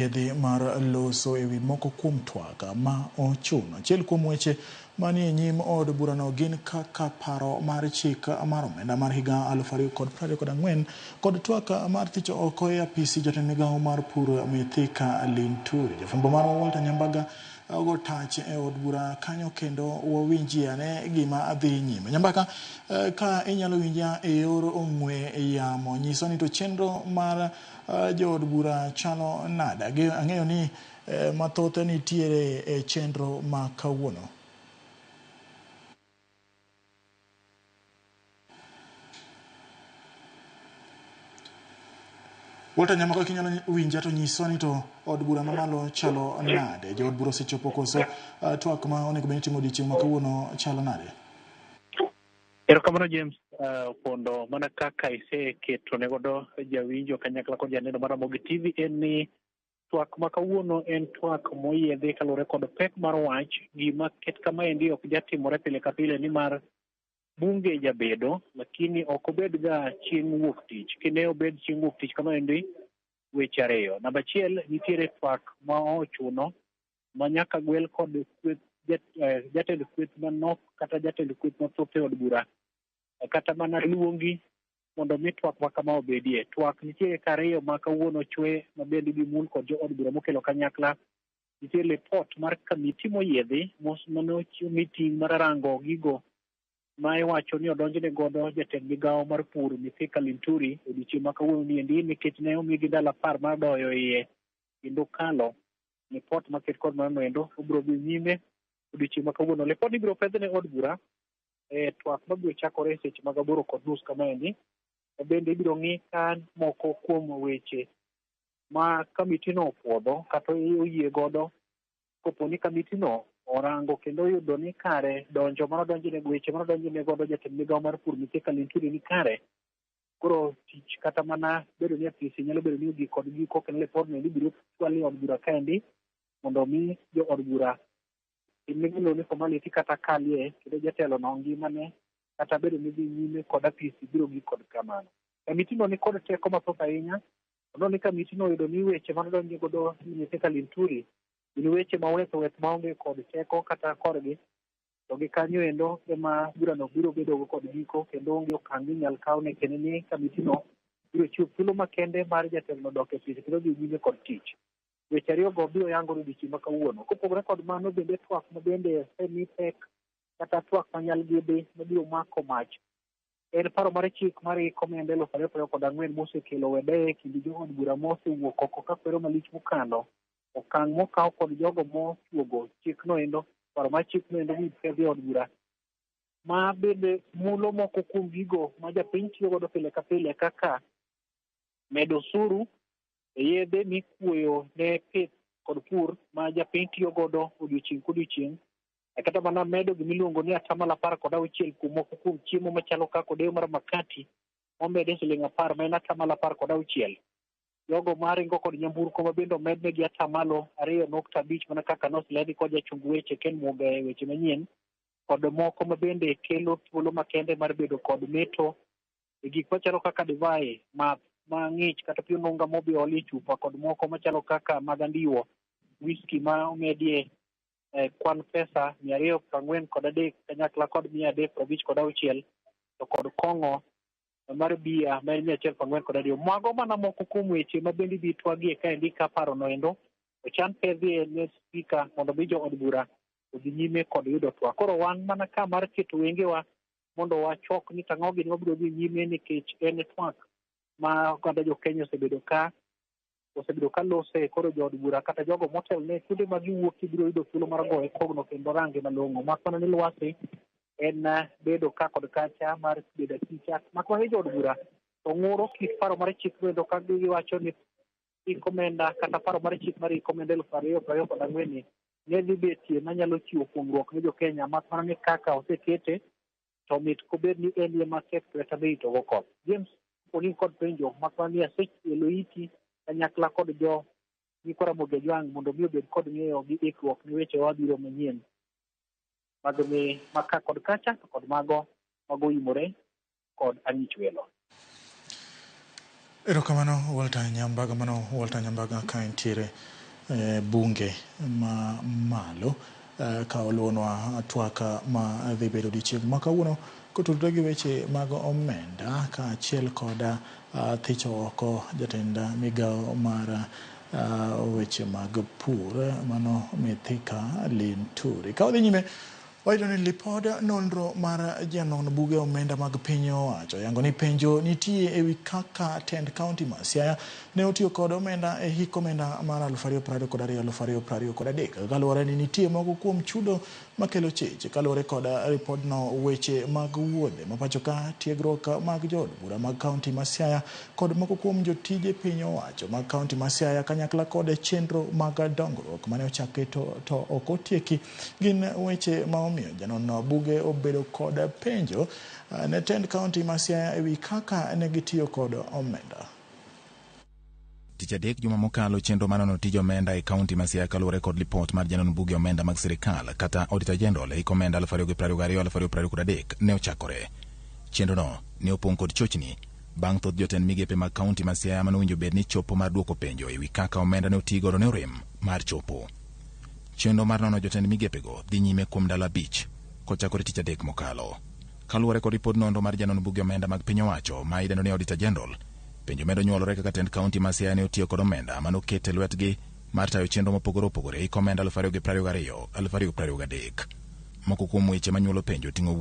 Yedhe mar loso e wi moko kuom twak ma ochuno. Achiel kuom weche manie nyim od burano gin kaka paro mar chik mar omenda mar higa 2024 kod twak mar thicho oko e apisi jatend migawo mar pur Mithika Linturi. Jafwambo marwa Walter Nyambaga ogo tach e od bura kanyo kendo wawinjie ane gima dhi nyime. Nyambaka, ka inyalo winja e yor ong'we yamo, nyiswa ni to chenro mar jood bura chalo nade? Ang'eyo ni mathoth nitiere e chenro ma kawuono. Walter Nyamako, kinyalo winja to nyiswa ni to od bura mamalo chalo nade? Jood bura osechopo koso twak ma onego bed ni itimo odiochieng' ma kawuono chalo nade? Erokamano James Opondo, mana kaka iseketo ne godo jawinjo kanyakla kod janeno mar Ramogi TV en ni twak ma kawuono en twak moyiedhi kaluwore kod pek mar wach. Gima ket kamaendi ok jatimore pile ka pile nimar bunge jabedo lakini ok obed ga chieng' wuok tich. Kine obed chieng' wuok tich kamaendi weche ariyo. Namba achiel, nitiere twak ma ochuno ma nyaka gwel kod kweth jatend kweth manok kata jatend kweth mathoth e od bura kata mana luongi mondo mi twak ma kama obedie. Twak nitiere kariyo ma kawuono chwe ma bende ibi mul kod jo od bura mokelo kanyakla. Nitie lipot mar kamiti moyiedhi mane omi ting' mar rango gigo ma iwacho ni odonjne godo jatend migawo mar pur Mithika Linturi odiochieng' ma kawuono niendi nikech ne omigi ndalo 10 mar doyo iye kendo kalo lipot maket kod mano endo obiro dhi nyime odiochieng' ma kawuono. Lipot ibiro pedhne od bura e twak mabiro chakore e seche mag 8:30 kamaendi. Bende ibiro ng'i ka moko kuom weche ma kamitino opuodho kata oyie godo kopo ni kamitino orango kendo oyudo ni kare donjo manodonjne weche manodonjne godo jatend migawo mar pur Mithika Linturi ni kare. Koro tich kata mana bedo ni apisi nyalo bedo ni ogik kod giko kendo lipodno ibiro chwal e od bura kaendi mondo mi jo od bura timne ni formality kata kalie kendo jatelo no ngimane kata bedo ni dhi nyime kod apisi biro gik kod kamano. Kamitino ni kod teko mathoth ahinya. Ono ni kamitino oyudo ni weche manodonjne godo Mithika Linturi gin weche ma weth weth maonge kod teko kata korgi to gi kanyo endo ema burano biro bedo kod giko kendo onge okang' minyal kawne kendo ni kamitino biro chiwo thuolo makende mar jatelono dok e apisi kendo dhi nyime kod tich. Weche ariyogo biro yangore odiochieng' ma kawuono. Kopogore kod mano bende twak ma bende osemi pek kata twak manyal gidhi mabiro mako mach en paro mar chik mar iko omenda 2024 mosekelo wede e kind jood bura mosewuok oko ka kwero malich mokalo okang' mokaw kod jogo mochuogo chikno endo paro mar chikno endo mipedhi e od bura ma bende mulo moko kuom gigo ma japiny tiyo godo pile ka pile kaka medo osuru e yedhe mikuoyo ne pith kod pur ma japiny tiyo godo odiochieng' kodiochieng' kata mana medo gimiluongo ni atamalo 16 kuom moko kuom chiemo machalo kaka odeyo mar makati momede siling 10 ma en atamalo 16. Jogo maringo kod nyamburko ma bende omednegi atamalo 2.5 mana kaka noselandi kod jachung weche Ken Muga e weche manyien kod moko ma bende kelo thuolo makende mar bedo kod meto e gik machalo kaka divai, math mang'ich kata pi onunga mobi olie e chupa kod moko machalo kaka mag andiwo, whisky ma omedie kwan pesa 243 kanyakla kod 356 to kod kong'o mar bia ma en 143. Mago mana moko kuom weche ma bende ibi twagie kaendi ka parono endo ochan pedhie ne spika mondo mi jo od bura odhi nyime kod yudo twak. Koro wan mana ka mar keto wengewa mondo wachok ni tang'o gini wabiro dhi nyime nikech en twak ma oganda jo Kenya osebedo ka lose. Koro jood bura kata jogo motelne kuonde ma giwuokie biro yudo thuolo mar goye kogno kendo range malong'o. Mak mana ni Lwasi en bedo ka kod kacha mar bedo akicha. Mak mana ni jood bura to ng'uro kit paro mar chik kendo ka giwacho ni iko omenda kata paro mar chik mar iko omenda 2024 ni ne dhi betie manyalo chiwo kuong'ruok ne jo Kenya. Mak mana ni kaka osekete to mit kobed ni en ema ket lweta be itogo koth. James poni kod penjo mak mana ni asechielo iti kanyakla kod jo nyikwa Ramogi Ajwang' mondo mi obed kod ng'eyo gi ikruok ne weche mabiro manyien mag mi maka kod kacha to kod mago mago oimore kod ang'ich welo. Erokamano Walter Nyambaga, mano Walter Nyambaga ka entiere bunge ma malo ka oluwonwa twak ma dhi bedo odiochieng' ma kawuono kotudore gi weche mag omenda kaachiel kod thicho oko jatend migawo mar weche mag pur mano Mithika Linturi. Ka wadhi nyime, wayudo ni lipod nonro mar janon buge omenda mag piny owacho yango ni penjo nitie ewi kaka tend kaunti ma Siaya ne otiyo kod omenda e hik omenda mar 2022-2023 kaluwore ni nitie moko kuom chudo makelo chich. Kaluwore kod ripodno, weche mag wuodhe ma pacho ka, tiegruok mag jood bura mag kaunti ma Siaya kod moko kuom jotije piny owacho mag kaunti ma Siaya kanyakla kod chenro mag dongruok mane ochaki to ok otieki gin weche ma omiyo janon buge obedo kod penjo ne tend kaunti ma Siaya ewi kaka ne gitiyo kod omenda. Tich adek juma mokalo, chenro mar nono tij omenda e kaunti ma Siaya kaluwore kod lipot mar janon buge omenda mag sirikal kata Auditor General e hik omenda 2022-2023 ne ochakore. Chenrono ne opong' kod chochni bang' thoth jotend migepe mag kaunti ma Siaya manowinjo bed ni chopo mar duoko penjo ewi kaka omenda ne otigodo ne orem mar chopo. Chenro mar nono jotend migepego dhi nyime kuom ndalo 5 kochakore tich adek mokalo. Kaluwore kod ripod nonro mar janon buge omenda mag piny owacho ma idendo ni Auditor General, penjo medo nyuolore kaka tend kaunti ma Siaya ne otiyo kod omenda manoket e lwetgi mar tayo chenro mopogore opogore e hik omenda 2022-2023. Moko kuom weche manyuolo penjo ting'o